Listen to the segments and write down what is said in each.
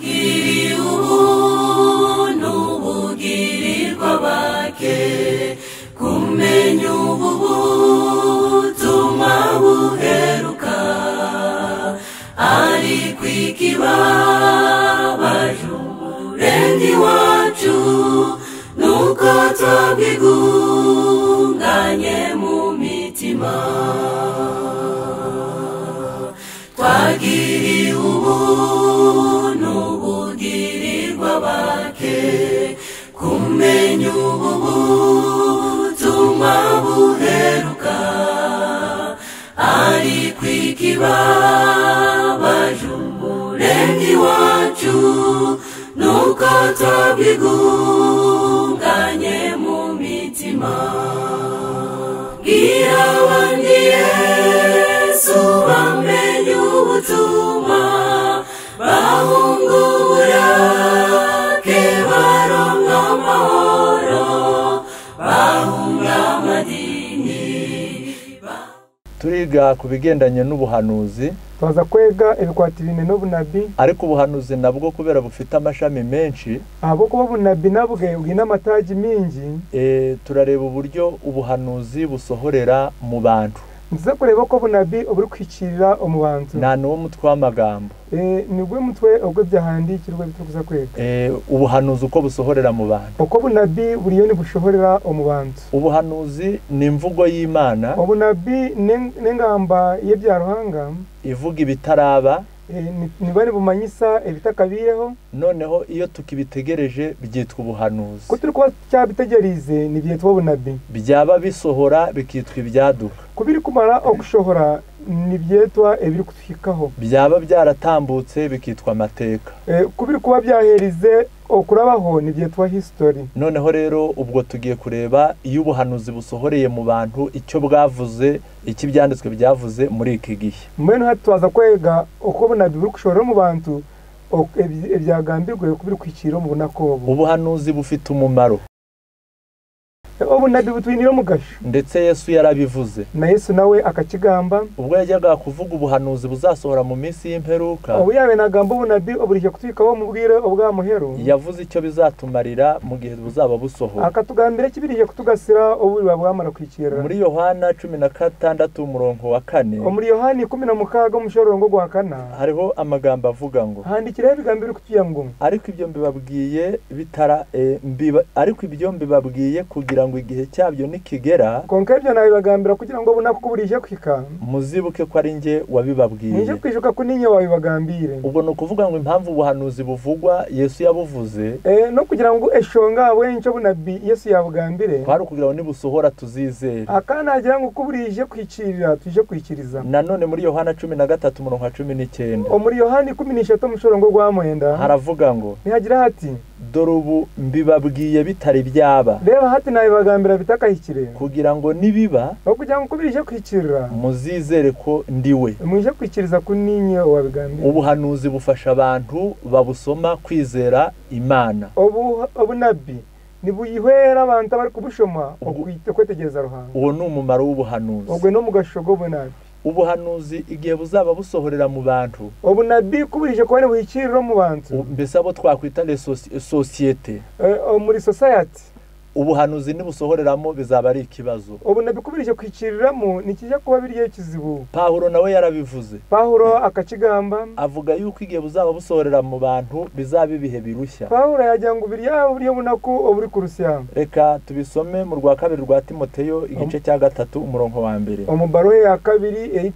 Twagiriwe ubuntu bugirirwa bake, kumenya ubu butumwa buheruka, ariko ikibabaje Umuremyi wacu nuko twabwigunganye mu mitima. Twagiriwe ubuntu bugirirwa bake, kumenya ubu butumwa buheruka, ariko ikibabaje Umuremyi wacu nuko twabwigunganye mu mitima. Bwira abandi Yesu bamenye ubutumwa, bahunga uburake baronka amahoro, bahunga amadini. Turiga ku bigendanye n'ubuhanuzi, twaza kwega ebikwatirine n'obunabi, ariko ubuhanuzi nabwo kubera bufite amashami menshi, ahabwokuba obunabi nabwe bwine amataagi mingi, turareba uburyo ubuhanuzi busohorera mu bantu. Nituza kureba ko obunabi oburikuhikirira omu bantu. Nta n'uwo mutwe w'amagambo. Nigwe mutwe ogw'ebyahandiikirwe ebiturukuza kwega. Ubuhanuzi uko busohorera mu bantu. Uko obunabi buriyo nibushohorera omu bantu. Ubuhanuzi ni imvugo y'Imana. Obunabi n'engamba y'ebya Ruhanga. Ivuga ibitaraba. Niba nibumanyisa ebitakabireho. Noneho iyo tukibitegereje byitwa ubuhanuzi. Ko turi kuba tucyabitegereze nibyitwa obunabi. Byaba bisohora bikitwa ibyaduka. Kubiri kumara okushohora nibyetwa ebiri kutuhikaho. Byaba byaratambutse bikitwa amateka. Kubiri kuba byaherize okurabaho nibyetwa history. Noneho rero ubwo tugiye kureba iyo ubuhanuzi busohoreye mu bantu icyo bwavuze, iki byanditswe byavuze muri iki gihe. Mbwenu hati twaza kwega uko obunabi buri kushohora mu bantu ebyagambirwe kubiri kwikira mu bunaku obu. Ubuhanuzi bufite umumaro. Obunabi butwinira omugasho. Ndetse Yesu yarabivuze. Na Yesu nawe akakigamba. Ubwo yajyaga kuvuga ubuhanuzi buzasohora mu minsi y'imperuka. Obu yabe nagamba obunabi oburije kutwikaho mu bwire obwa muheru. Yavuze icyo bizatumarira mu gihe buzaba busohora. Akatugambira kibirije kutugasira obu bwamara kwikira. Muri Yohana 16 umurongo wa 4. Muri Yohana 16 umushorongo gwa 4. Hariho amagambo avuga ngo. Handikira ebigambiro kutuya ngo. Ariko ibyo mbibabwiye bitara ariko ibyo mbibabwiye kugira ngo igihe cyabyo nikigera, konka ibyo nabibagambira kugira ngo bunaku burije kwika, muzibuke ko ari nge wabibabwiye. Nije kwijuka ko ninye wabibagambire. Ubwo no kuvuga ngo impamvu ubuhanuzi buvugwa Yesu yabuvuze, no kugira ngo eshonga wenco bunabi Yesu yabugambire, kwari kugira ngo nibusohora tuzizere. Akana agira ngo kuburije kwicirira tuje kwikiriza. Nanone muri Yohana 13 umurongo wa 19. Muri Yohana 13 umushorongo gwa 9 haravuga ngo nihagira hati, dore ubu mbibabwiye bitari byaba. Reba hati nabibagambira bitakahikire, kugira ngo nibiba, no kugira ngo kubirije kwikirira, muzizere ko ndiwe. Muje kwikiriza ko ninye wabigambira. Ubuhanuzi bufasha abantu babusoma kwizera Imana. Obunabi nibuyihwera abantu bari kubushoma okwetegereza Ruhanga. Uwo ni umumaro w'ubuhanuzi. Ogwe no mugasho g'obunabi. Ubuhanuzi igihe buzaba busohorera mu bantu. Obunabi kuburije kubane buhikirira mu bantu. Mbese abo twakwita les sociétés. Muri society. Ubuhanuzi nibusohoreramo bizaba ari ikibazo. Obunabi kuburije kwikiriramo nikijya kuba biriye kizibu. Pawulo nawe yarabivuze. Pawulo akakigamba avuga yuko igihe buzaba busohorera mu bantu bizaba ibihe birushya. Pawulo yagira ngo biriya buriyo bunaku oburi kurusya. Reka tubisome mu rwa kabiri rwa Timoteyo igice cya 3 umurongo wa 1. Omubaruhe ya kabiri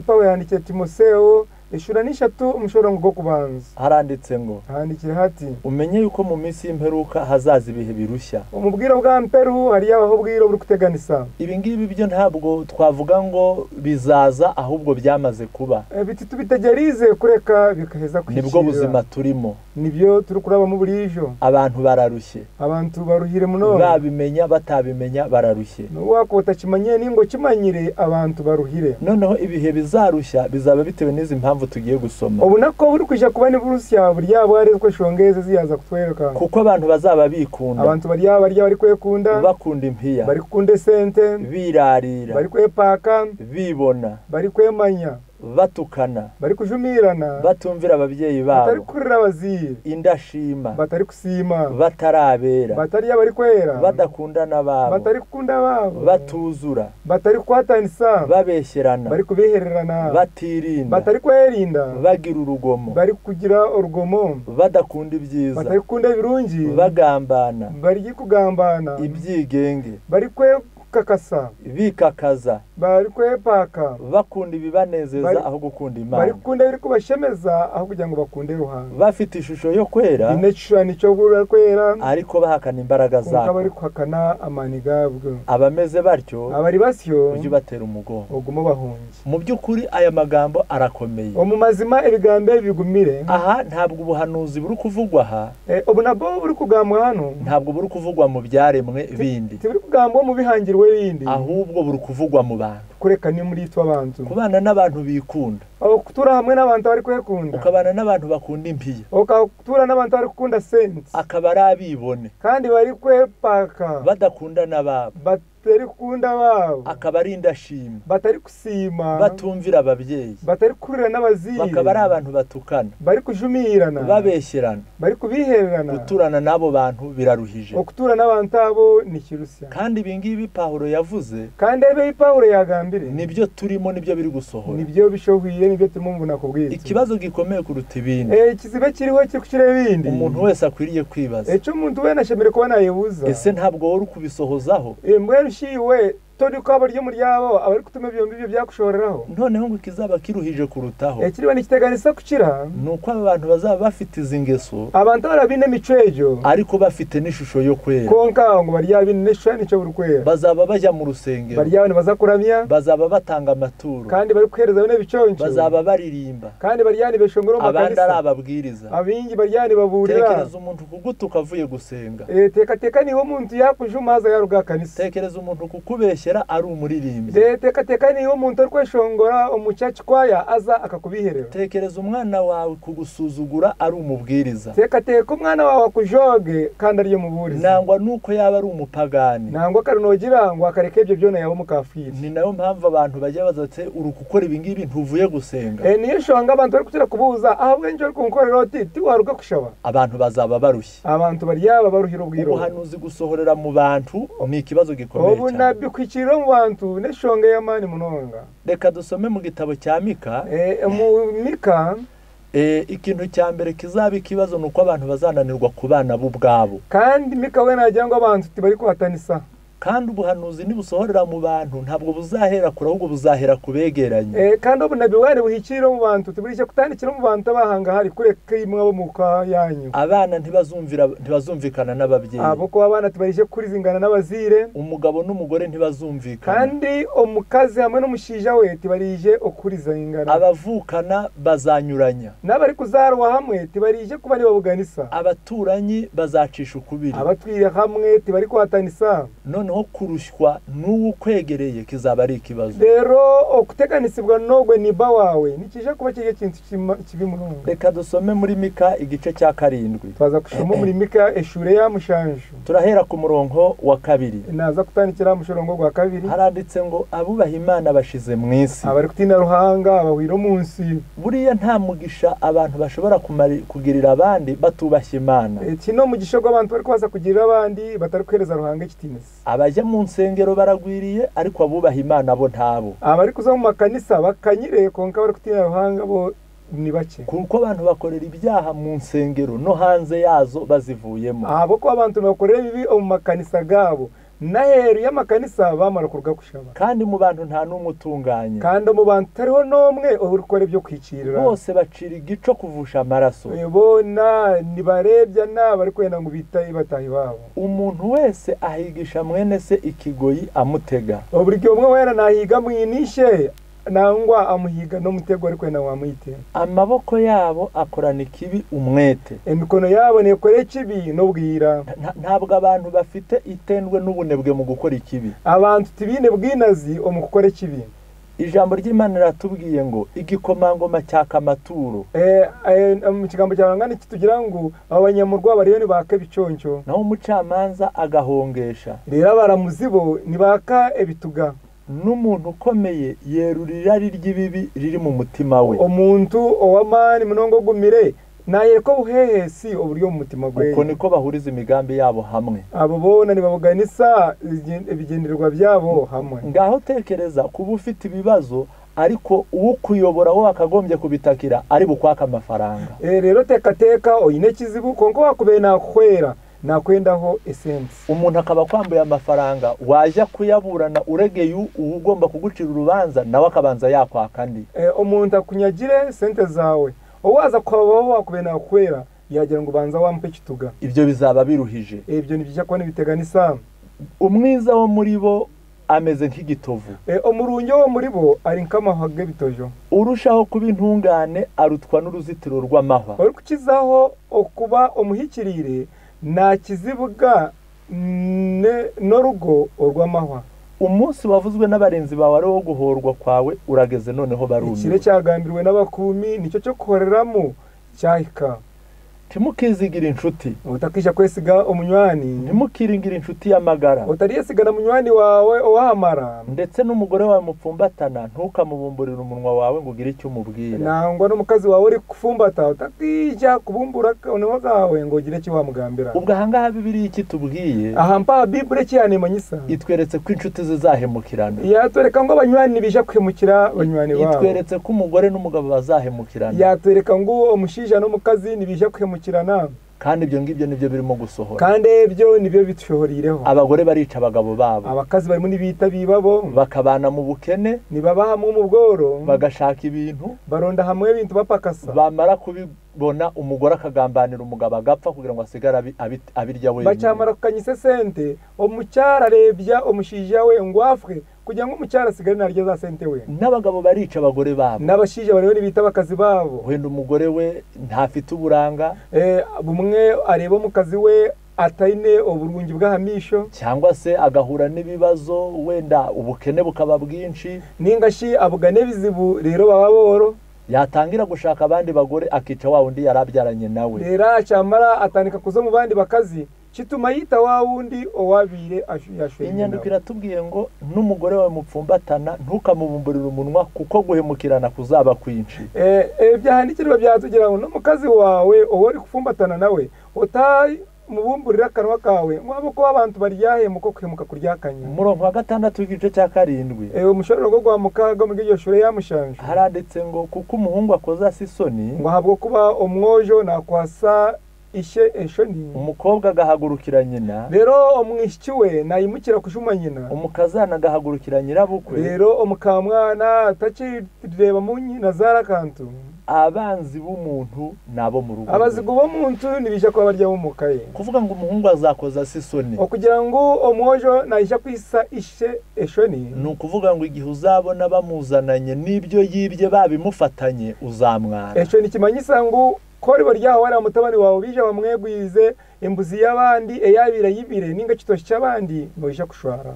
Pawulo yandikiye Timoteyo ishura n'ishatu umushorongo go kubanza. Haranditse ngo, handikira hati, umenye yuko mu minsi y'imperuka hazaza ibihe birushya. Umubwiro bwa mperu hari yabaho bwiro buri kuteganisa. Ibi ngibi byo ntabwo twavuga ngo bizaza ahubwo byamaze kuba. Biti tubitegerize kureka bikaheza kwikira. Nibwo buzima turimo. Nibyo turi kuraba mu burijo. Abantu bararushye. Abantu baruhire muno. Babimenya batabimenya bararushye. Nuwako utakimanye ningo kimanyire abantu baruhire. Noneho ibihe bizarushya bizaba bitewe n'izi mpamvu tugiye gusoma. Ubunako buri kwija kuba ni Burusiya buri yabo arezwe shongeze ziyaza kutwereka. Kuko abantu bazaba bikunda. Abantu bari yaba bari kwekunda. Bakunda impiya. Bari kukunda sente. Birarira. Bari kwepaka. Bibona. Bari kwemanya. Batukana, bari kujumirana, batumvira ababyeyi batari babo, kurira abazire, indashima, batari kusima, batarabera, batari abari kwera, badakundana babo, batari kukunda babo, batuzura, batari kwatanisa, babeshyerana, bari kubihererana, batirinda, batari kwerinda, bagira urugomo, bari kugira urugomo, badakunda ibyiza, batari kukunda ibirungi, bagambana, bari kugambana, ibyigenge, bari kwekakasa, bikakaza, bari kwepaka, bakunda ibibanezeza aho gukunda bari Imana, kukunda ibiri kubashemeza aho kugira ngo bakunde Ruhanga, bafite ishusho yo kwera ine igishushanyo cyo kwera, ariko bahakana imbaraga konka zabo. bari kuhakana amani gabwo. Abameze batyo abari basyo ujye ubatera umugongo. ugume bahunge. Mu by'ukuri aya magambo arakomeye. Mu mazima ibigambo bigumire. Aha ntabwo ubuhanuzi buri kuvugwa aha, Ubu nabwo buri kugambwa hano, ntabwo buri kuvugwa mu byaremwe bindi, tiburi kugambwa mu bihangirwe bindi, ahubwo buri kuvugwa mu bantu. Kureka ni muri twe abantu, kubana n'abantu bikunda, kutura hamwe n'abantu bari kwekunda, ukabana n'abantu bakunda impiya, ukatura n'abantu bari gukunda sente, akaba ari abibone, kandi bari kwepaka, badakunda n'ababo, batari kukunda babo, akaba ari indashima, batari kusima, batumvira ababyeyi, batari kurira n'abazire, bakaba ari abantu batukana, bari kujumirana, babeshyerana, bari kubihererana. Guturana n'abo bantu biraruhije. Okutura n'abantu abo ni kirushya. Kandi ibi ngibi Pawulo yavuze, kandi ebe Pawulo yagambire, nibyo turimo, nibyo biri gusohora, nibyo bishohwiye, nibyo turimo mbona kubwira. Ikibazo gikomeye kuruta ibindi, ikizibe kiriho kiri kukira ibindi, umuntu wese akwiriye kwibaza, icyo umuntu wese ashemere kuba nayebuza, ese ntabwo wari kubisohozaho? Mbwenu shiwe tori ko abaryo muri yabo abari kutuma byombi ibyo byakushoreraho. Noneho ngo kizaba kiruhije kurutaho, kiriba nikiteganisa kukira, nuko aba bantu bazaba bafite izi ngeso, abantu barabine mico ejo, ariko bafite n'ishusho yo kwera, konka ngo barya bine n'ishusho n'icyo buri kwera, bazaba bajya mu rusengero, barya bane bazakuramya, bazaba batanga amaturo, kandi bari kuhereza bene biconco, bazaba baririmba, kandi baryani beshongoro mu abandi makanisa, ari ababwiriza, abingi baryani baburira. Tekereza umuntu kugutuka avuye gusenga, teka niwo muntu yakujumaza yaruga kanisa, tekereza umuntu kukubeshyera ari umuririmbyi, teka niyo umuntu ari kweshongora umucaci kwaya aza akakubiherera, tekereza umwana wawe kugusuzugura ari umubwiriza, teka umwana wawe akujoge kandi ariyo muburiza, nangwa nuko yaba ari umupagani, nangwa karunogira ngo akareke ibyo byona yaba mukafiri. Ni nayo mpamvu abantu bajya bazatse uri gukora ibi ngibi ntuvuye gusenga. Niyo shonga abantu bari kutira kubuza ahabwe nje kunkorera oti tiwaruka kushaba, abantu bazaba barushye, abantu baryaba baruhira ubwiro. Ubuhanuzi gusohorera mu bantu ni ikibazo gikomeye cyane. Ubu nabyo kwikira mu bantu neshonga y'amani munonga. Reka dusome mu gitabo cya Mika. Mu Mika ikintu cya mbere kizaba ikibazo nuko abantu bazananirwa kubana bo ubwabo. Kandi Mika we nagira ngo abantu tibari kuhatanisa. Kandi ubuhanuzi nibusohorera mu bantu ntabwo buzahera kure, ahubwo buzahera kubegeranye. Kandi ubunabi bwari buhikira mu bantu tiburishe kutandikira mu bantu abahanga hari kureka imwe bo muka yanyu. Abana ntibazumvikana n'ababyeyi. Abo ko abana tibarishe kurizingana n'abazire. Umugabo n'umugore ntibazumvikana. Kandi omukazi hamwe n'umushija we tibarije okurizingana. Abavukana bazanyuranya. N'abari kuzarwa hamwe tibarije kuba nibabuganisa. Abaturanyi bazacisha ukubiri. Abatwire hamwe tibari kuhatanisa. Noneho kurushywa n'uwo ukwegereye kizaba ari ikibazo. Rero okuteganisibwa nogwe niba wawe nikije kuba kije kintu kibi munonga. Reka dusome muri Mika igice cya 7. Twaza kushoma muri Mika eshure ya 7. Turahera ku murongo wa 2. Naza kutandikira mushorongo gwa 2. Haranditse ngo abubaha Imana bashize mu isi, abari kutina Ruhanga abahwira munsi. Buriya nta mugisha abantu bashobora kugirira abandi batubashye Imana. Kino mugisha gw'abantu bari kubaza kugirira abandi batari kwereza Ruhanga ikitinisa. Abajya mu nsengero baragwiriye ariko abubaha Imana bo ntabo. Abari kuza mu makanisa bakanyire konka bari kutina Ruhanga bo ni bake. Kuko abantu bakorera ibyaha mu nsengero no hanze yazo bazivuyemo. Abo ko abantu bakorera bibi mu makanisa gabo naheru y'amakanisa bamara kuruga kushaba. Kandi mu bantu nta n'umwe utunganye. Kandi mu bantu tariho nomwe urukora ibyo kwikirira. Bose bacira igico kuvusha amaraso. Bona nibarebya na bari kwenda ngo bitaye batahi babo. Umuntu wese ahigisha mwene se ikigoyi amutega. Buri umwe wera nahiga mwinishe nangwa amuhiga no mutego ariko na wamwite. Amaboko yabo akorana ikibi umwete. Emikono yabo nekore kibi no bwira. Ntabwo abantu bafite itendwe n'ubunebwe mu gukora ikibi. Abantu tibine bwinazi omukukore kibi. Ijambo ry'Imana riratubwiye ngo igikomangoma cya kamaturo. Mu kigambo cya Ruhanga kitugira ngo abanyamurwa bariyo nibaka ibiconco, naho umucamanza agahongesha. Rero abaramuzi bo nibaka ebituga. N'umuntu ukomeye yerura irari ry'ibibi riri mu mutima we. Omuntu ow'amaani munonga ogumire nayereka obuhehesi oburi omu mutima Uko gwe. niko bahuriza imigambi yabo hamwe. Abo boona nibabuganisa ebigendererwa byabo hamwe. Ngaho tekereza kuba ufite ibibazo ariko ukuyobora wo wakagombye kubitakira ari bukwaka amafaranga. Rero tekateka oyine ekizibu konka wakubaire nakuhwera nakwendaho esente. Umuntu akaba akwambuye amafaranga wajya kuyaburana uregeye ugomba kugucira urubanza nawe akabanza yakwaka andi. Omuntu akunyagire sente zawe owaza kwabaho wakubaire nakuhwera yagira ngu banza wampe ekituga. Ibyo bizaba biruhije. Ebyo nibyija kuba nibiteganisa. Umwiza wo muri bo ameze nk'igitovu. Omurungi wo muri bo ari nk'amahwa g'ebitojo. Urushaho kuba intungane arutwa n'uruzitiro rw'amahwa. Orikukizaho okuba omuhikiriire nakizibuga n'orugo orw'amahwa. Umunsi wavuzwe n'abarinzi bawe ari wo guhorwa kwawe urageze noneho Ekiro barumiwe. ekyagambirwe n'abakuumi nikyo ky'okuhoreramu kyahika. Ntimukizigira inshuti. Otakija kwesiga omunywani. Ntimukiringira inshuti y'amagara. Otariyesiga na munywani wawe owahamara. Ndetse n'umugore wawe mupfumbatana ntukamubumburire umunwa wawe ngo ugire icyo umubwira. Nangwa n'omukazi wawe ori kufumbata otakija kubumbura akanwa kawe ngo ugire eki wamugambira. Ubwo ahangaha Bibiliya iki tubwiye Aha mpaha Bibuli eki yanemanyisa itweretse ko inshuti zizahemukirana. Yatwereka ngu abanywani nibija kuhemukira banywani babo. Itweretse ko umugore n'umugabo bazahemukirana. Yatwereka ngu omushaija n'omukazi nibija kuhemukirana. Kandi ibyo ngibyo nibyo birimo gusohora. Kandi ebyo nibyo bitushohorireho. Abagore barica abagabo babo. Abakazi barimo nibita bibabo. Bakabana mu bukene. Nibaba hamwe mu bworo. Bagashaka ibintu. Baronda hamwe ibintu bapakasa. Bamara kubibona umugore akagambanira umugabo agapfa kugira ngo asigare abirya wenyine. Bacyamara kukanyisa sente omukyara arebya omushaija we ngu afwe kugira ngo omukyara asigare narya za sente we. N'abagabo barica abagore babo. N'abashaija bariho nibita abakazi babo. Wenda umugore we ntafite uburanga. Bumwe areba omukazi we ataine oburungi bw'ahamisho. Cyangwa se agahura n'ibibazo wenda ubukene bukaba bwinshi. Ningashi abugane ebizibu rero baba boro. Yatangira gushaka abandi bagore akica wa wundi yarabyaranye nawe. Rero acyamara atandika kuza mu bandi bakazi kituma yita wa wundi owabire yashwe. Inyandiko iratubwiye ngo n'umugore wawe mupfumbatana ntukamubumburire umunwa kuko guhemukirana kuzaba kwinshi. Ebyahandikirwa byatugira ngo n'umukazi wawe owo ori kufumbatana nawe utamubumburira akanwa kawe mwabo ko abantu baryahemuka kuhemuka kuryakanya. Umurongo wa 6 w'igice cya 7. Umushororo gwa mukaga mu gihe shure ya mushanju. Haranditse ngo kuko umuhungu akoza isoni ngo habwo kuba omwojo nakwasa ishe eshoni. Umukobwa agahagurukira nyina. Rero omwishiki we nayimukira kushuma nyina. Umukazana agahagurukira nyirabukwe. Rero omukamwana atakireba mu nyina zara kantu. Abanzi b'umuntu nabo mu rugo. Abazigu b'omuntu nibija kuba barya mu mukaye. Kuvuga ngo umuhungu azakoza isoni. Okugira ngo omwojo nayija kwisa ishe eshoni. Ni ukuvuga ngo igihe uzabona bamuzananye n'ibyo yibye babimufatanye uzamwara. Eco nikimanyisa ngo kori baryaho wari mutabani wawe bija bamwegwize embuzi y'abandi eyabira yibire ninga kitoshi cy'abandi noija kushwara.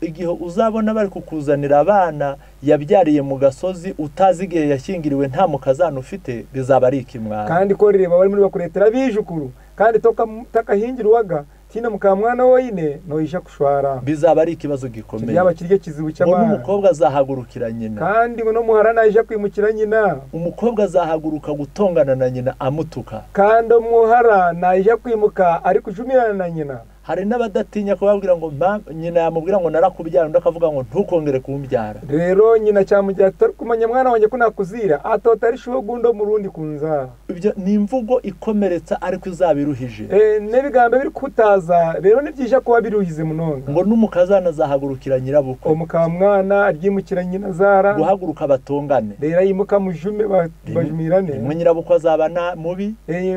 Igihe uzabona bari kukuzanira abana yabyariye mu gasozi utazi igihe yashyingiriwe nta mukazana ufite bizaba ari ikimwara. Kandi ko rireba bari muri bakuretera bijukuru kandi takahingirwaga tino mukamwana woyine noija kushwara. Bizaba ari ikibazo gikomeye. Yaba kirye kizibu cy'abana. Umukobwa azahagurukira nyina. Kandi ngo no muhara naija kwimukira nyina. Umukobwa azahaguruka gutongana na nyina amutuka. Kandi umuhara naija kwimuka ari kujumirana na nyina. Hari n'abadatinya kubabwira ngo nyina yamubwira ngo narakubyara undi akavuga ngo ntukongere kumbyara. Rero nyina cyamugira ati kumanya mwana wanjye ko nakuzira atotari shuho gundo murundi kunzara. Ibyo ni imvugo ikomeretsa ariko izabiruhije. N'ebigambo biri kutaza rero nibyija kuba biruhize munonga. Ngo n'umukazana azahagurukira nyirabukwe. Omukamwana aryimukira nyina zara. Guhaguruka batongane. Rero yimuka mujume bajumirane. Rimwe nyirabukwe azaba na mubi.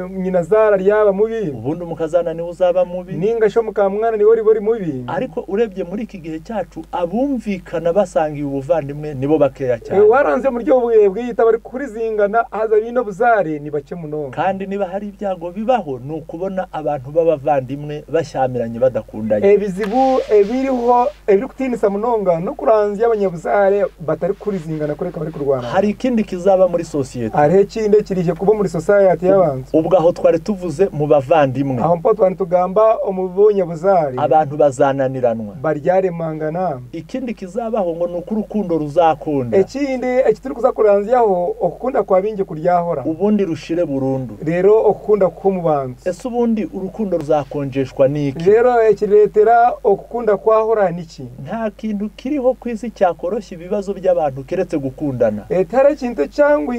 Nyina zara ryaba mubi. Ubundi umukazana niwe uzaba mubi. Ninga sho mukamwana niwe uri mubi. Ariko urebye muri iki gihe cyacu abumvikana basangiye ubuvandimwe nibo bakeya cyane. Waranze mu ryo bwiyita bari kurizingana haza bino buzare ni bake munonga. Kandi niba hari ibyago bibaho ni ukubona abantu b'abavandimwe bashyamiranye badakundanye. Ebizibu ebiriho ebiri kutinisa munonga no kuranzya abanyabuzare batari kurizingana kureka bari kurwana. Hari ikindi kizaba muri society. Hari ikindi kirije kuba muri society y'abantu. Ubwo aho twari tuvuze mu bavandimwe. Aho mpo twari tugamba n'obunyabuzare Abantu bazananiranwa. Baryaremangana. Ikindi kizabaho ngo ni uko urukundo ruzakunda. Ekindi ekituri kuza kuranzyaho okukunda kwa bingi kuryahora. Ubundi rushire burundu. Rero okukunda kuko mu bantu. Ese ubundi urukundo ruzakonjeshwa n'iki? Rero ekiretera okukunda kwahora niki? Nta kintu kiriho ku isi cyakoroshya ibibazo by'abantu keretse gukundana. Tara kintu cyangwa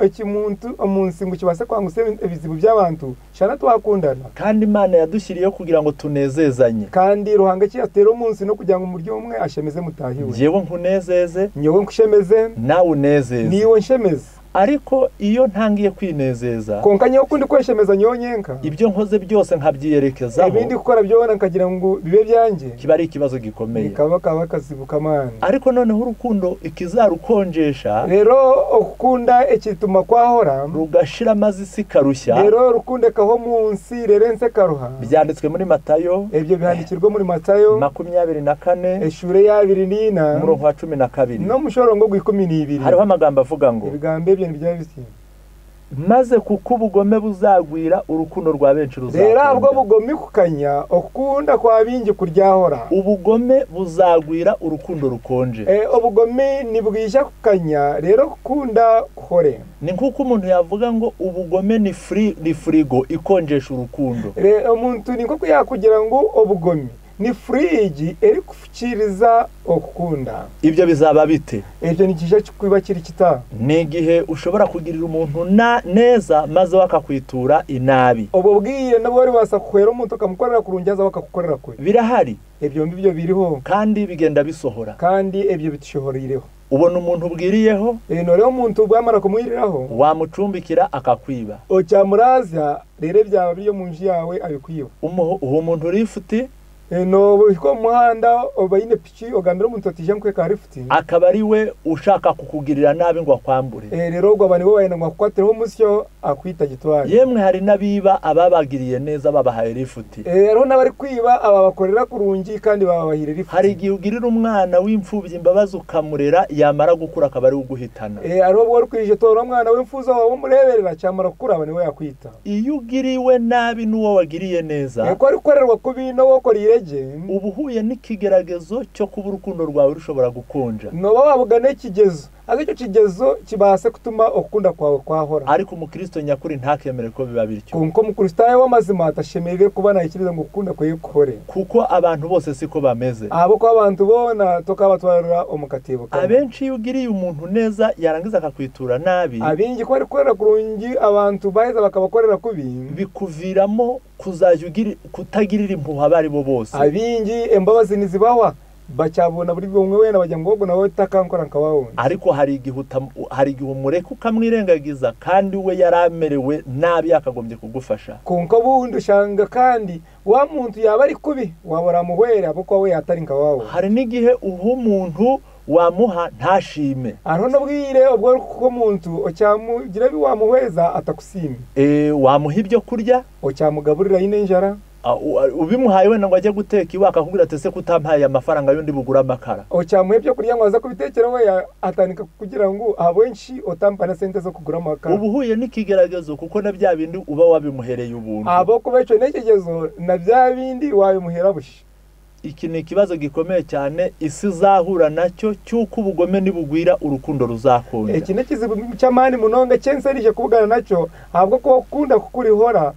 ekimuntu omunsi ngo kibase kwanguse ebizibu by'abantu shana twakundana. Kandi Imana yadushyiriyeho kugira ngo tunezezanye. Kandi Ruhanga cyatera umunsi no kugira ngo umuryo umwe ashemeze mutahiwe. Njyewe nkunezeze, nyewe nkushemeze, nawe unezeze. Niwe nshemeze. Ariko iyo ntangiye kwinezeza, konka nyewe kundi kweshemeza nyonyenka, ibyo nkoze byose nkabyiyerekezaho, ibindi gukora byona nkagira ngo bibe byanjye, kiba ari ikibazo gikomeye. Kaba kaba kazibuka mani. Ariko noneho urukundo ikizarukonjesha, rero okukunda ekituma kwahora, rugashira amazi isi karushya, rero rukundekaho munsi rero nse karuha. Byanditswe muri Matayo, ebyo bihandikirwa muri Matayo 24 eshure ya 24 umurongo wa 12 no mushorongo gw'12. Hariho amagambo avuga ngo ibigambo ebyo maze kuko ubugome buzagwira urukundo rwa benshi ruzakunda. Rero abwo bugome kukanya okukunda kwa bingi kuryahora. Ubugome buzagwira urukundo rukonje. Ubugome nibwija kukanya rero kukunda kuhore. Ni nkuko umuntu yavuga ngo ubugome ni free ni frigo ikonjesha urukundo. Rero umuntu ni nko yakugira ngo ubugome ni friji eri kufukiriza okukunda. Ibyo bizaba bite? Ebyo ni kije kwiba kiri kita. Ni igihe ushobora kugirira umuntu na neza maze bakakwitura inabi. Obwo bwiye nabo bari basa kuhera umuntu akamukorera kurungiza bakakukorera kwe. Birahari. Ebyo mbibyo biriho kandi bigenda bisohora. Kandi ebyo bitishohorireho. Ubona umuntu ubwiriyeho, noreho umuntu bwamara kumwiriraho, wamucumbikira akakwiba. Ocyamuraza rero byaba byo mu nji yawe abikwiba. Uwo muntu urifuti no ko muhanda obayine piki ogambira umuntu atije nkweka rifuti, akaba ari we ushaka kukugirira nabi ngo akwambure. Rero gwa bani bo bayina ngo akwatereho umusyo akwita gitwari. Yemwe hari nabiba ababagiriye neza babahaye rifuti. Rero nabari kwiba ababakorera kurungi kandi bababahire rifuti. Hari igihe ugirira umwana w'imfubyi imbabazi ukamurera yamara gukura akaba ari uguhitana. Ari ubwo kwije tora umwana w'imfuza wawe umureberera cyamara gukura abane we yakwita. Iyo ugiriwe nabi n'uwo wagiriye neza, ko ari korerwa kubi no wokorire, uba uhuye n'ikigeragezo cyo kuba urukundo rwawe rushobora gukonja. No babugana ikigezo, ariko icyo kigezo kibase kutuma okukunda kwawe kwahora. Ariko umukristo nyakuri ntakemere ko biba bityo. Kuko umukristo w'amazima atashemerere kuba nayikiriza ngo ukunda kwe kuhore. Kuko abantu bose siko bameze. Abo ko abantu bona tokabatwarira umukatibo. Abenshi iyo ugiriye umuntu neza yarangiza akakwitura nabi, abingi ko ari korera kurungi abantu baheza bakabakorera kubi, bikuviramo kuzajya kutagirira impuhwe abari bo bose. Abingi embabazi nizibahwa bacyabona buri bumwe wena bajya ngo nawe takankora nkawawe. Ariko hari igihe umureka ukamwirengagiza kandi we yaramerewe nabi yakagombye kugufasha. Konka bundi ushanga kandi wa muntu yaba ari kubi wabora muhwera abo kwa we yatari nkawawe. Hari n'igihe uha umuntu wamuha ntashime. Aho nabwire ubwo ko muntu ocyamugira bi wamuhweza atakusime. Wamuha ibyo kurya ocyamugaburira inenjara. Ubimuhaye wenda ngo ajye guteka iwe akakubwira ati ese kutampaye amafaranga y'undi bugura amakara. Ocyamuhe byo kurya ngo aza kubitekera we atanika kugira ngo abenshi otampana sente zo kugura amakara. Uba uhuye n'ikigeragezo kuko na bya bindi uba wabimuhereye ubuntu. Abo kuba ico n'ekigezo na bya bindi wabimuhera bushi. Iki ni ikibazo gikomeye cyane isi izahura nacyo cy'uko ubugome nibugwira urukundo ruzakonja. Iki ni kizibu cy'amani munonga cyenserije kubugana nacyo ahubwo ko ukunda kukurihora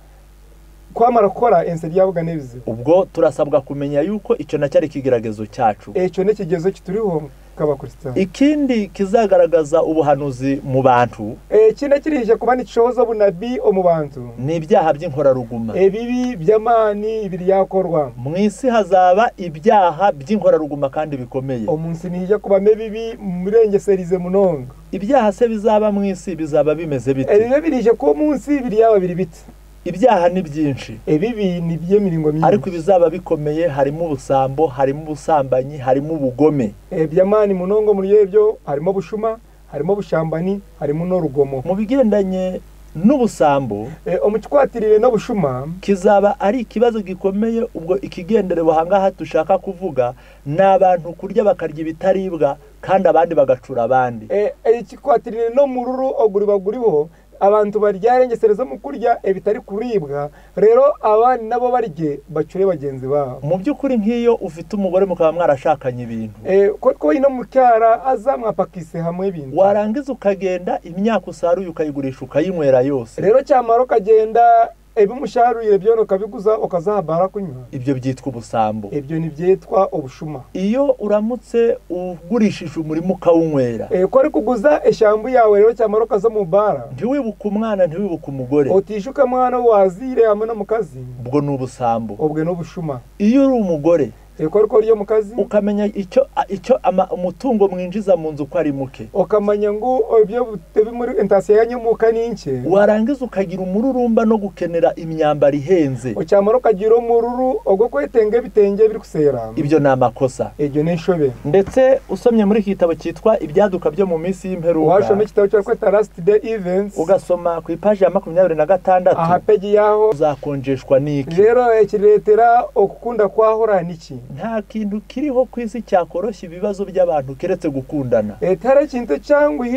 kwamara gukora enseri yabuga nebize. Ubwo turasabwa kumenya yuko icyo nacyari ikigeragezo cyacu. Icyo ni ikigezo kituriho k'abakristo. Ikindi kizagaragaza ubuhanuzi mu bantu, ikindi kirije kuba nicozo bunabi mu bantu, ni ibyaha by'inkoraruguma. Ebibi by'amani ibiri yakorwa mu isi. Hazaba ibyaha by'inkoraruguma kandi bikomeye. Umunsi nija kuba mebibi murengeserize munonga. Ibyaha se bizaba mu isi bizaba bimeze bite? Ebibi birije ko munsi ibiri yaba biri bite? Ibyaha ni byinshi. Ebibi ni by'emiringo myinshi. Ariko ibizaba bikomeye harimo ubusambo, harimo ubusambanyi, harimo ubugome. By'amani munongo muri ebyo harimo bushuma, harimo bushambani, harimo n'urugomo. Mu bigendanye n'ubusambo, omukikwatirire n'obushuma kizaba ari ikibazo gikomeye. Ubwo ikigenderewe ahangaha dushaka kuvuga ni abantu kurya bakarya ibitaribwa kandi abandi bagacura abandi. Ikikwatirire no mururu oguri baguriho Abantu baryarengesereza mu kurya ebitari kuribwa, rero abandi nabo barye bacure bagenzi babo. Mu by'ukuri nk'iyo ufite umugore mukaba mwarashakanye ibintu, ko ino mucyara aza mwapakise hamwe ibintu, warangiza ukagenda imyaka usaruye ukayigurisha ukayinywera yose, rero cyamara ukagenda ebimusharuyire byo ukabiguza ukazahabara kunywa, ibyo byitwa ubusambo, ibyo ni byitwa ubushuma. Iyo uramutse ugurishije umurimo ukawunywera, ko ari kuguza eshambu yawe, rero cyamara ukaza mu bara, ntiwibuke umwana ntiwibuke umugore, utishuka mwana wazire hamwe no mukazi, ubwo ni ubusambo, ubwo ni ubushuma. Iyo uri umugore ko ari mukazi, ukamenya icyo umutungo mwinjiza mu nzu ko ari muke, ukamenya ngo ibyo muri entasiyo ya nyamuka ninke, warangiza ukagira umururumba no gukenera imyambaro ihenze, ucyamara ukagira umururu ubwo kwetenge bitenge biri kusera, ibyo ni amakosa, ibyo ni inshobe. Ndetse usomye muri iki gitabo cyitwa Ibyaduka byo mu minsi y'imperuka, washoma igitabo cyo kwita Last Day Events, ugasoma ku ipaji ya 26, aha peji yaho uzakonjeshwa n'iki? Rero ikiretera okukunda kwahora niki? Nta kintu kiriho ku isi cyakoroshya ibibazo by'abantu keretse gukundana. Tare kintu cyangwa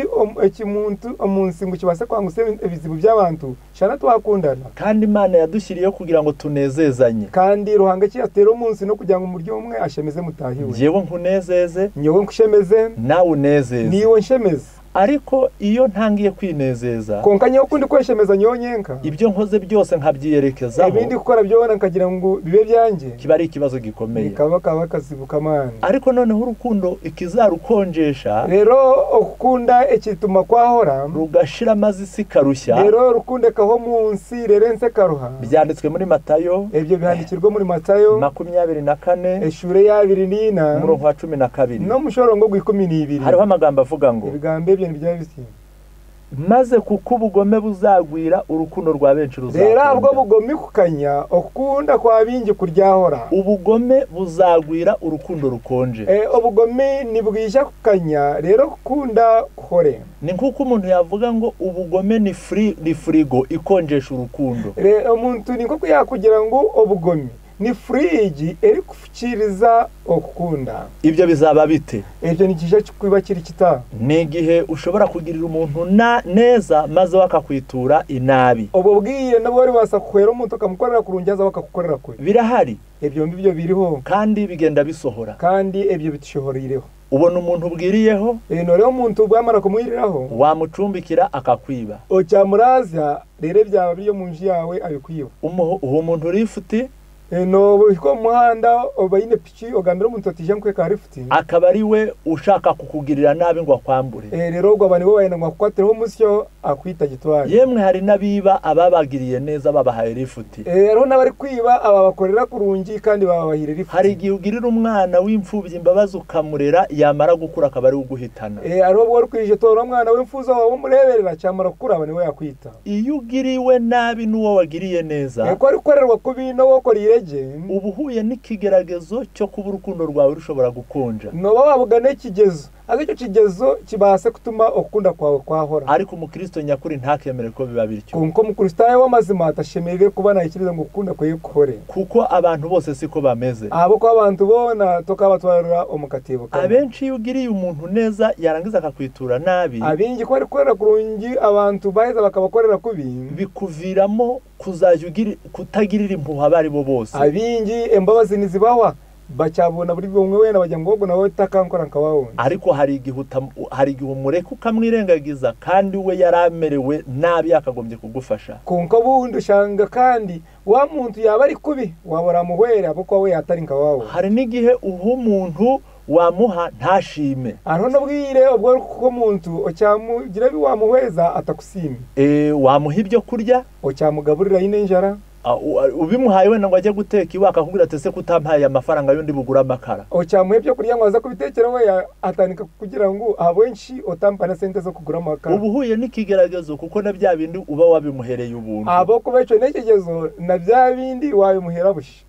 ikimuntu umunsi ngo kibase kwanguse ibizibu by'abantu cyane twakundana. Kandi Imana yadushyiriyeho kugira ngo tunezezanye, kandi ruhanga cyatera umunsi no kugira ngo umuryo umwe ashemeze mutahiwe. Jewe nkunezeze, nyewe nkushemeze, nawe unezeze, niwe nshemeze. Ariko iyo ntangiye kwinezeza, konka nyewe kundi kweshemeza nyonyenka, ibyo nkoze byose nkabyiyerekezaho, ibindi gukora byona nkagira ngo bibe byanjye, kiba ari ikibazo gikomeye, bikaba kaba kazibuka mani. Ariko noneho urukundo ikizarukonjesha, rero ukunda ikituma kwahora, rugashira amazi isi karushya, rero rukundekaho munsi rerense karuha. Byanditswe muri Matayo, ibyo bihandikirwa muri Matayo 24 eshure ya 24 umurongo wa 12 no mushorongo gw'12, hariho amagambo avuga ngo ibigambo ibyo maze kuko ubugome buzagwira urukundo rwa benshi ruzakunda. Rero ubwo bugome kukanya okunda kwa bingi kuryahora, ubugome buzagwira urukundo rukonje. Ubugome nibwija kukanya, rero kukunda kuhore. Ni nkuko umuntu yavuga ngo ubugome ni ni frigo ikonjesha urukundo. Rero umuntu ni nkuko yakugira ngo ubugome ni friji eri kufukiriza okukunda. Ibyo bizaba bite? Ibyo ni kije kuba kiri kita. Ni igihe ushobora kugirira umuntu neza maze wakakwitura inabi. Ubwo bwiye nabo bari basakwera umuntu akamukorera kurungiza bakakukorera kwe. Birahari. Ibyo mbibyo biriho kandi bigenda bisohora. Kandi ibyo bitishohorireho. Ubona umuntu ubwiriyeho, noneho umuntu bwamara kumwiriraho, wamucumbikira akakwiba. Ocyamuraza rero byaba byo mu nji yawe abikwiba. Uwo muntu urifuti no ko muhanda obayine pichi ogambira umuntu atije nkweka rifuti, akaba ari we ushaka kukugirira nabi ngo akwambure. Rero ubwo abantu bo bayina ngo akwatereho umusyo akwita gitwari. Yemwe hari nabiba ababagiriye neza babahaye rifuti. Rero nabari kwiba ababakorera kurungi kandi babahire rifuti. Hari igihe ugirira umwana w'imfubyi imbabazi ukamurera, yamara gukura akaba ari uguhitana. Ari ubwo kwije tora umwana w'imfuza wawe umureberera cyamara gukura abane we yakwita. Iyo ugiriwe nabi n'uwo wagiriye neza, ko ari korerwa kubi no wokorire, ubu uhuye n'ikigeragezo cyo kuba urukundo rwawe rushobora gukonja. Noba wabugana ikigezo, ariko icyo kigezo kibase kutuma ukunda kwawe kwahora. Ariko umukristo nyakuri ntakemere ko biba bityo. Kuko umukristo w'amazima atashemerere kuba nayikiriza ngo ukunda kwe kuhore. Kuko abantu bose siko bameze. Abo ko abantu bona tokabatwarira umukatibo. Abenshi iyo ugiriye umuntu neza yarangiza akakwitura nabi, abingi ko ari korera kurungi abantu baheza bakabakorera kubi, bikuviramo kuzajya kutagirira impuhwe abari bo bose. Abingi embabazi nizibawa bacyabona buri bumwe wena bajya ngo nawe takankora nkawabona. Ariko hari igihe umureka ukamwirengagiza kandi we yaramerewe nabi yakagombye kugufasha. Konka bundi ushanga kandi wa muntu yaba ari kubi wabora muhwera kuko we yatari nkawawe. Hari n'igihe uha umuntu wamuha ntashime. Aho nobwire ubwo kuko muntu ocyamugira bi wamuhweza atakusime. Wamuha ibyo kurya ocyamugaburira ine njara. Ubimuhaye wenda ngo ajye guteka iwe akakubwira ati ese kutampaye amafaranga y'undi bugura amakara. Ocyamuhe byo kurya ngo aza kubitekera we atanika kugira ngo abenshi otampana sente zo kugura amakara. Ubuhuye n'ikigeragezo kuko na bya bindi uba wabimuhereye ubuntu. Abo kubeco n'ekigezo na bya bindi wabimuhera bushi.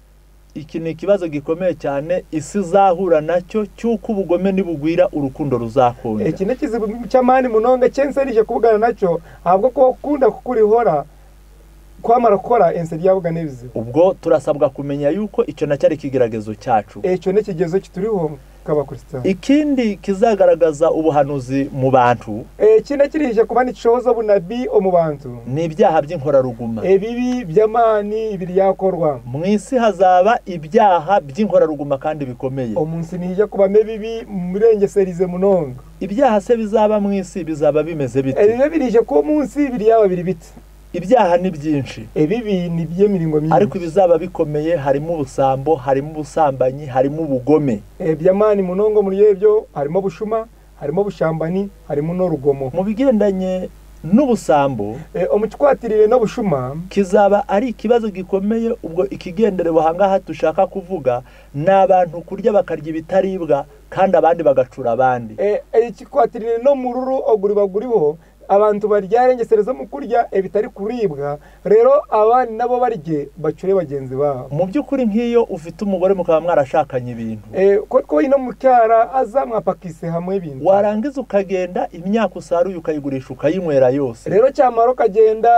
Iki ni ikibazo gikomeye cyane isi izahura nacyo cy'uko ubugome nibugwira urukundo ruzakonja. Iki ni ikizibu cy'amani munonga cyenserije kubugana nacyo ahubwo ko ukunda kukurihora kwamara gukora enseri yabuga n'ibizibu. Ubwo turasabwa kumenya yuko icyo nacyo ari ikigeragezo cyacu. Icyo ni ikigezo kituriho. K'Abakristayo. Ikindi kizagaragaza ubuhanuzi mu bantu, Ikindi kirije kuba nicoza obunabi omu bantu, ni ibyaha by'inkoraruguma. Ebibi by'amaani biryakorwa. Mu isi hazaba ibyaha by'inkoraruguma kandi bikomeye. Omu nsi niija kubamu ebibi murengeserize munonga. Ibyaha se bizaba mu isi bizaba bimeze bite? Ebibi birije kuba omu nsi biryaba biri biti. Ibyaha ni byinshi. Ebibi ni by'emiringo myingi. Ariko ibizaba bikomeye harimo ubusambo, harimo ubusambanyi, harimo ubugome. Eby'amaani munonga muri ebyo harimo obushuma, harimo obushambani, harimo n'orugomo. Mu bigendanye n'ubusambo, Omu kikwatirire n'obushuma, kizaba ari ikibazo gikomeye. Ubwo ikigenderewe ahangaha dushaka kuvuga ni abantu kurya bakarya ibitaribwa kandi abandi bagacura abandi. Ekikwatirire n'omururu oguriba guriho, abantu baryarengesereza mu kurya ebitari kuribwa, rero abandi nabo barye bacure bagenzi babo. Mu by'ukuri nk'iyo ufite umugore mukaba mwarashakanye ibintu, Ko ino mukyara aza mwapakise hamwe ibintu, warangiza ukagenda imyaka usaruye ukayigurisha ukayinywera yose, rero cyamara ukagenda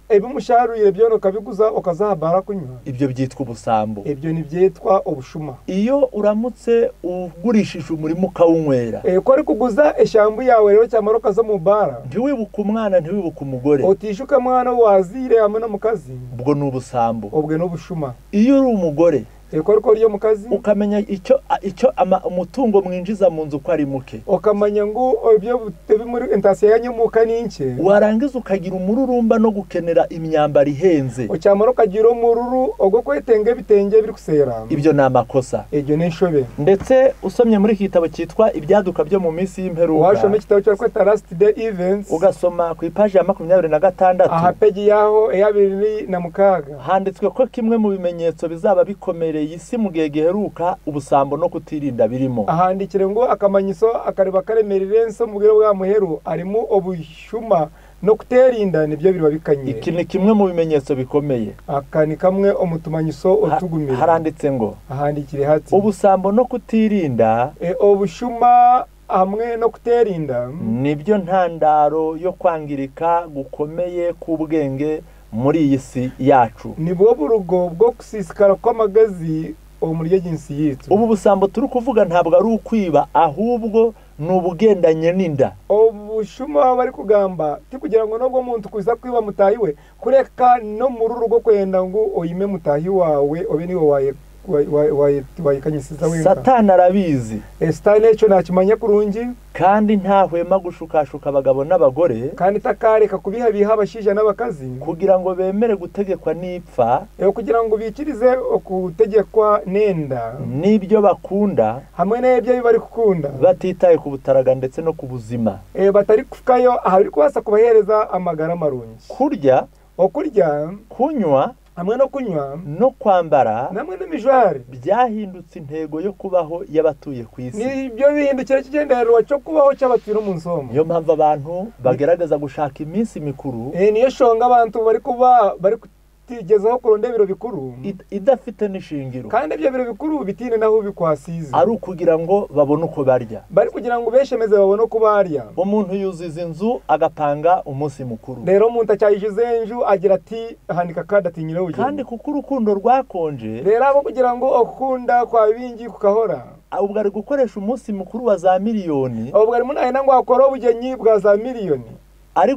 ebimusharuyire byona ukabiguza ukazahabara kunywa, ibyo byitwa ubusambo. Ibyo nibyitwa obushuma. Iyo uramutse ugurishije umurimo ukawunywera, Ko ari kuguza eshambu yawe rero cyamara ukaza mu bara, ntiwibuke umwana, ntiwibuke umugore, utishuka mwana wazire hamwe n'omukazi, ubwo ni ubusambo. Obwe n'obushuma. Iyo uri umugore Ko ariko uri omukazi, ukamenya icyo umutungo mwinjiza mu nzu ko ari muke, ukamanya ngo ibyo muri entasiyo yanyu muka ni nke, warangiza ukagira umururumba no gukenera imyambaro ihenze, ucyamara ukagira umururu ogwo kwetenga ebitenge biri kusera, ibyo ni amakosa. Ibyo ni inshobe. Ndetse usomye muri iki gitabo cyitwa Ibyaduka byo mu minsi y'imperuka, washoma igitabo cyo kwita Last Day Events, ugasoma ku ipaji ya 26, aha peji yaho eya 26, handitswe ko kimwe mu bimenyetso bizaba bikomereye isi mu gihe giheruka ubusambo no kutirinda birimo. Ahandikire ngo akamanyiso akareba karemerere enso mu bwire bwa muheru arimo obushuma no kuterinda, nibyo biba bikanye. Iki ni kimwe mu bimenyetso bikomeye. Aka ni kamwe omutumanyiso otugumira. Haranditse ngo, ahandikire hati, ubusambo no kutirinda, obushuma hamwe no kuterinda nibyo ntandaro yo kwangirika gukomeye k'ubwenge muri iyi si yacu. Nibwo burugo bwo kusisikara kw'amagazi omuri jinsi yitu. Ubu busambo turi kuvuga ntabwo ari ukwiba, ahubwo ni ubugendanye n'inda. Obushuma bari kugamba ti kugira ngo nobwo muntu kuza kwiba mutahi we, kureka no muri rugo kwenda ngo oyime mutahi wawe obe niwe waye wayikanyisiza wenka. Satani arabizi. Satani eco nakimanya kurungi, kandi ntahwema gushukashuka abagabo n'abagore, kandi takareka kubihabiha abashija n'abakazi, kugira ngo bemere gutegekwa n'ipfa, kugira ngo bikirize okutegekwa nenda n'ibyo bakunda hamwe n'ebyo bari gukunda, batitaye ku butaraga ndetse no ku buzima, batari kufukayo ahari kubasa kubahereza amagara marungi. Kurya, okurya, kunywa hamwe no kunywa no kwambara namwe n'imijwari byahindutse intego yo kubaho y'abatuye ku isi. Nibyo bihindukira kigendererwa cyo kubaho cy'abatuye mu nsomo. Niyo mpamvu abantu bagerageza gushaka iminsi mikuru, niyo shonga abantu bari kuba bari kutigezaho kuronda ibiro bikuru idafite n'ishingiro, kandi ibyo biro bikuru bitine naho bikwasize, ari ukugira ngo babone uko barya, bari kugira ngo beshemeze babone uko barya. Umuntu yuzuza inzu agapanga umunsi mukuru, rero umuntu acyayijuze inzu agira ati handika kada ati nyirawe, kandi kuko urukundo rwakonje, rero abo kugira ngo okunda kwa bingi kukahora, ubwo ari gukoresha umunsi mukuru wa za miliyoni, ubwo ari munahena ngo akora ubugenyi bwa za miliyoni, ari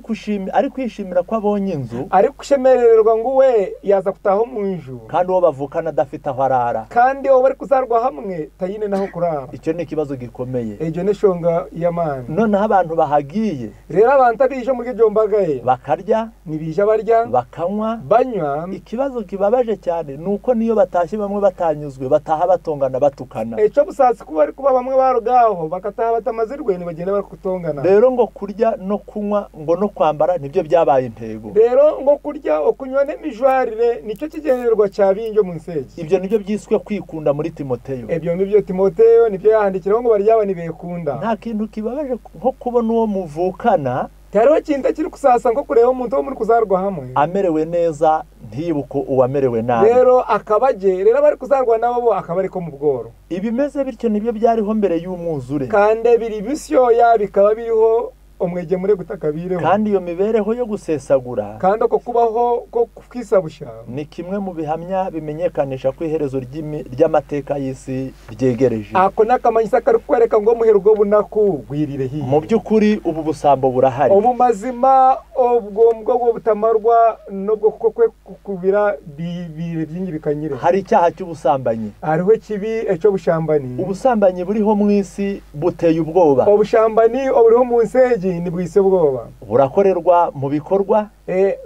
kwishimira ko abonye inzu, ari kushemerererwa ngo we yaza kutaho mu nju, kandi uwo bavukana adafite aho arara, kandi uwo bari kuzarwa hamwe tayine naho kurara. Icyo ni ikibazo gikomeye. Icyo ni shonga y'amani. Noneho abantu bahagiye, rero abantu abije muri iryo mbagaye bakarya, nibije barya, bakanywa, banywa. Ikibazo kibabaje cyane nuko niyo batashye bamwe batanyuzwe, bataha batongana batukana. Icyo busatsi kuba ari kuba bamwe barugaho bakataha batamazirwe nibagenda bari kutongana. Rero ngo kurya no kunywa ngo no kwambara nibyo byabaye intego. Rero ngo kurya okunywa n'imijwarire nicyo kigenerwa cya binjo mu nsege. Ibyo nibyo byiswe kwikunda muri Timoteyo. Ibyo nibyo Timoteyo nibyo yahandikiraho ngo barya banibekunda. Nta kintu kibabaje nko kubona uwo muvukana Tariho kintu kiri kusasa nko kureba umuntu wo muri kuzarwa hamwe amerewe neza ntiyibuko uwamerewe nabi. Rero akabaje rero bari kuzarwa nabo bo akaba ariko mu bworo. Ibimeze bityo nibyo byariho mbere y'umwuzure. Kandi biri bisyoya bikaba biriho omwegemure gutakabireho. Kandi iyo mibereho yo gusesagura, kandi uko kubaho ko kwisabusha, ni kimwe mu bihamya bimenyekanisha ko iherezo ry'amateka y'isi ryegereje. Ako n'akamanyiso kari kwereka ngo muhero ubwo bunaku gwirire hiye. Mu by'ukuri ubu busambo burahari. Omu mazima obwo mbwo butamarwa nubwo kuko kwe kukubira bibire byingi bikanyire. Hari icyaha cy'ubusambanyi. Hariho kibi ecyo bushambani. Ubusambanyi buriho mu isi buteye ubwoba. Obushambani oburiho mu nsegi ni bwise ubwoba. Burakorerwa mu bikorwa.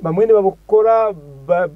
Bamwe ni babukora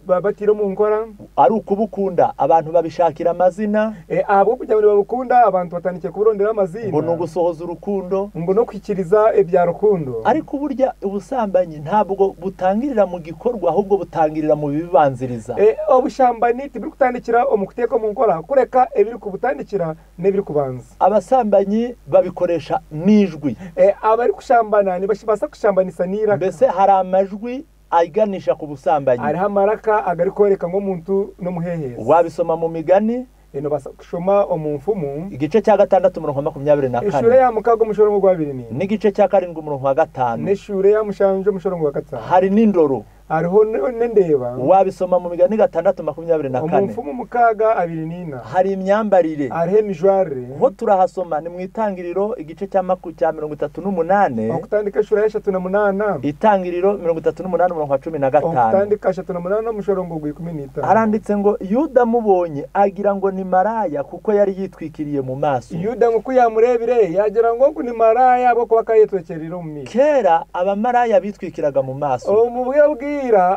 batiro mu nkora. Ari ukubukunda abantu babishakira amazina. Abo kugira ngo babukunda abantu batandikiye kuburondera amazina. Ngo no gusohoza urukundo, ngo no kwikiriza ebya rukundo. Ariko burya ubusambanyi ntabwo butangirira mu gikorwa, ahubwo butangirira mu bibanziriza. Obushambani tibiri kutandikira omukuteko mu nkora, kureka ebiri kubutandikira n'ebiri kubanza. Abasambanyi babikoresha n'ijwi. Abari kushambana ni bashibasa kushambanisa n'iraka. Mbese hari amajwi aiganisha ku busambanyi. Hariho amaraka agari kwereka ngo muntu no muheheza. Wabisoma mu migani eno basa kushoma omumfumu igice cya 6 umurongo 24. Ishure ya mukago umushoro wa 24. N'igice cya 7 umurongo wa 5. N'ishure ya mushanje umushoro wa 5. Hari n'indoro. Hariho n'endeba. Wabisoma mu migani 6:24. Omumfumu mukaga 24. Hari imyambarire. Hariho imijware. Ho turahasoma ni mu itangiriro igice cya 38. Okutandika ishure ya 38. Itangiriro 38 umurongo wa 15. Okutandika 38 umushoro ngo 15. Haranditse ngo Yuda mubonye agira ngo ni maraya kuko yari yitwikiriye mu maso. Yuda ngo kuyamurebire yagira ngo ni maraya bwo kuba kayitwekerera mu miso. Kera abamaraya bitwikiraga mu maso. Omubwira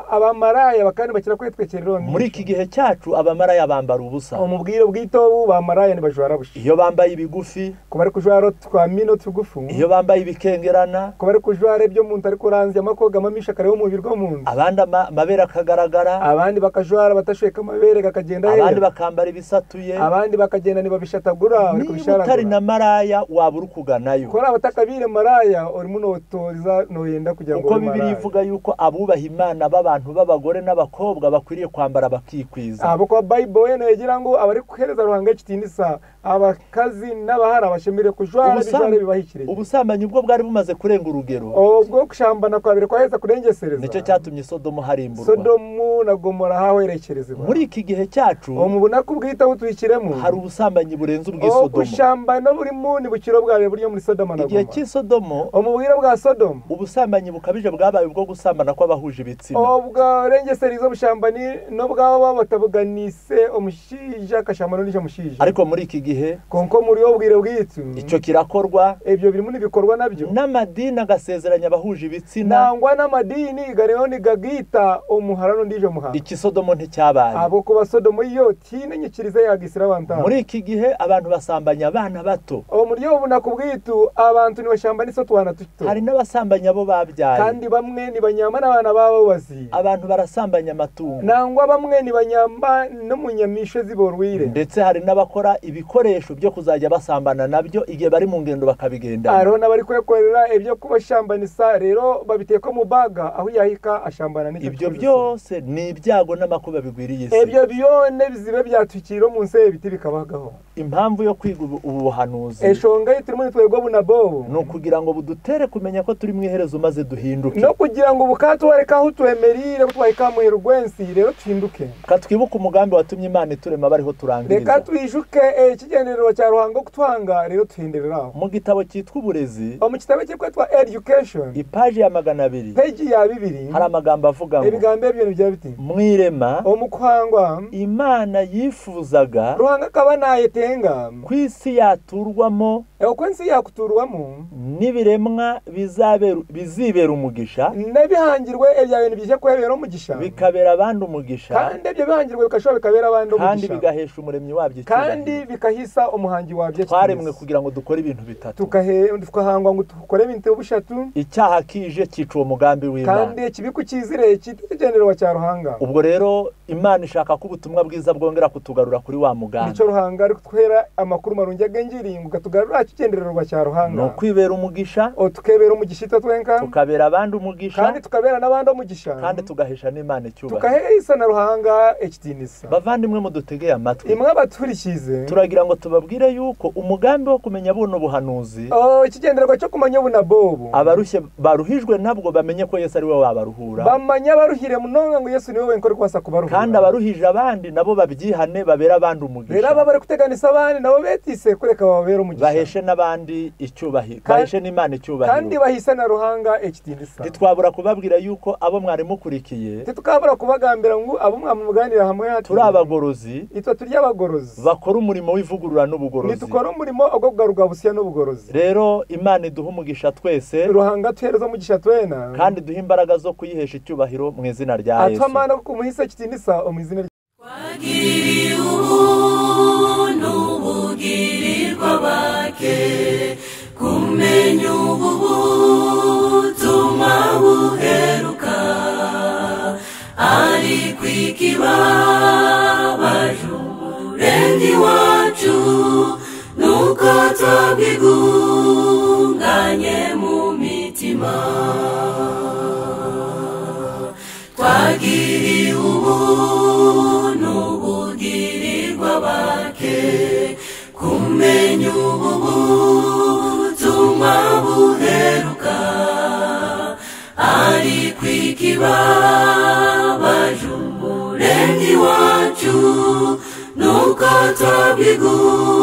abamaraya bakandi bakira kwitwekerera. Muri iki gihe cyacu abamaraya bambara ubusa. Omubwiro bwitobu bamaraya ni bajwara busha. Iyo bambaye ibigufi, kuba ari kujwara twa mino tugufu. Iyo bambaye ibikengerana, kuba ari kujwara ibyo muntu ari kuranzya amakoga mamisha kare umubiri rwo muntu. Abandi amabere akagaragara, abandi bakajwara batashweka amabere kakagenda hera. Abandi bakambara ibisatuye, abandi bakagenda ni babishatagura bari kubisharagura. Utari na maraya wabura kuganayo. Kora abatakabire maraya uri munotoriza noyenda kugira ngo uko Bibiliya ivuga yuko abubaha Imana b'abantu b'abagore n'abakobwa bakwiriye kwambara bakikwiza. Abo kwa Bible yene yagira ngo abari kuhereza ruhanga kitindisa abakazi n'abahara bashemire kujwara bijwara bibahikire. Ubusambanyi ubwo bwari bumaze kurenga urugero. Ubwo kushambana kwa bire kwaheza kurengesereza. Nicyo cyatumye Sodomu harimburwa. Sodomu na Gomora hawerekerezwa. Muri iki gihe cyacu omubona kubwita utwikiremo hari ubusambanyi burenze ubw'isodomo. Obushambana buri mu ni bukiro bwawe buryo muri Sodoma na Gomora. Igihe cy'isodomo omubwira bwa Sodomu ubusambanyi bukabije bwabaye ubwo gusambana kw'abahuje ibitsina. Obwo rengeserizo bushambani no bwabo batabuganise omushija akashambana n'ije mushija. Ariko muri iki gihe konko muri obwire bwitu icyo kirakorwa, ebyo biri muri bikorwa nabyo n'amadini agasezeranya abahuje ibitsina. Nangwa n'amadini gareho ni gagita omuharano ndije muha. Iki Sodomo nticyabaye. Abo kuba Sodomo yo tinenye kirize yagisira abantu. Muri iki gihe abantu basambanya abana bato. Omuri obuna kubwitu abantu ni bashambanisa twana tuto. Hari n'abasambanya bo babyaye. Kandi bamwe ni banyama n'abana babo bazi. Abantu barasambanya amatungo. Nangwa bamwe ni banyamba no munyamisho ziborwire. Ndetse hari n'abakora ibikoresho byo kuzajya basambana nabyo igihe bari mu ngendo bakabigenda. Hariho n'abari kwekorera ibyo kubashambanisa rero babiteka mu baga aho yahika ashambana n'icyo. Ibyo byose ni ibyago n'amakuba bigwiriye isi. Ebyo byone bizibe byatukiro mu nse ibiti bikabagaho. Impamvu yo kwiga ubu buhanuzi eshonga yitirimo nitwego bunabobo no kugira ngo budutere kumenya ko turi mu iherezo maze duhinduke. No kugira ngo bukatwereka aho twemerire kutwahika mu herugwensi rero tuhinduke. Katwibuka umugambi watumye Imana iturema bariho turangiriza. Reka twijuke ikigenderero cya ruhango kutwanga rero tuhindereraho. Mu gitabo cyitwa uburezi, mu gitabo cyitwa Education, ipaji ya 200, page ya 2, hari amagambo avuga ngo ibigambo ebyo nibyo biti mwirema omukwangwa Imana yifuzaga ruhanga akaba nayetenga kwisi yaturwamo okwensi yakuturwamo n'ibiremwa bizibera umugisha n'ebihangirwe ebya bintu bije kwebera umugisha bikabera abandi umugisha kandi ebyo bihangirwe bikashobora bikabera abandi umugisha kandi bigahesha umuremyi wabyo kandi bikahisa umuhangi wabyo. Twaremwe kugira ngo dukore ibintu bitatu, tukahangwa ngo dukore ibintu bushatu. Icyaha kije cyica uwo mugambi w'Imana kandi ikibiku kizire kitugenderwa cya ruhanga. Ubwo rero Imana ishaka ko ubutumwa bwiza bwongera kutugarura kuri wa mugambi. Nicyo ruhanga ari kutwera amakuru marungi agengiringo katugarura kigendererwa cya Ruhanga ni ukwibera umugisha, tukebera umugisha itwe twenka, tukabera abandi umugisha, kandi tukabera n'abandi umugisha, kandi tugahesha n'Imana icyubahiro, tukahesa na Ruhanga ekitinisa. Bavandimwe mudutegeye amatwi, imwe abaturikize, turagira ngo tubabwire yuko umugambi wo kumenya buno buhanuzi, ikigendererwa cyo kumenya bunabobu, abarushye baruhijwe nabwo bamenye ko Yesu ari we wabaruhura, bamanya baruhire munonga ngo Yesu niwe wenkore kwasa kubaruhura, kandi abaruhije abandi nabo babyihane babera abandi umugisha, rero aba bari kuteganisa abandi nabo betise kureka babera umugisha, baheshe n'abandi icyubahiro, baheshe n'Imana icyubahiro, kandi bahise na Ruhanga ekitinisa. Ntitwabura kubabwira yuko abo mwari mukurikiye, titukabura kubagambira ngo abo mwamuganira hamwe hati turi abagorozi, itwa turi abagorozi bakora umurimo w'ivugurura n'ubugorozi, nitukora umurimo wo kugaruka busiya n'ubugorozi. Rero Imana iduha umugisha twese, Ruhanga tuhereza umugisha twena, kandi duha imbaraga zo kuyihesha icyubahiro mu izina rya Yesu. Atwamana kumuhisa kitinisa mu izina rya Twagiriye ubuntu bugirirwa bake, kumenya ubu butumwa buheruka, ariko ikibabaje umuremyi wacu nuko twabwigunganye mu mitima. Twagiriye ubuntu bugirirwa bake, kumenya ubu butumwa buheruka, ariko ikibabaje umuremyi wacu nuko twabwigunganye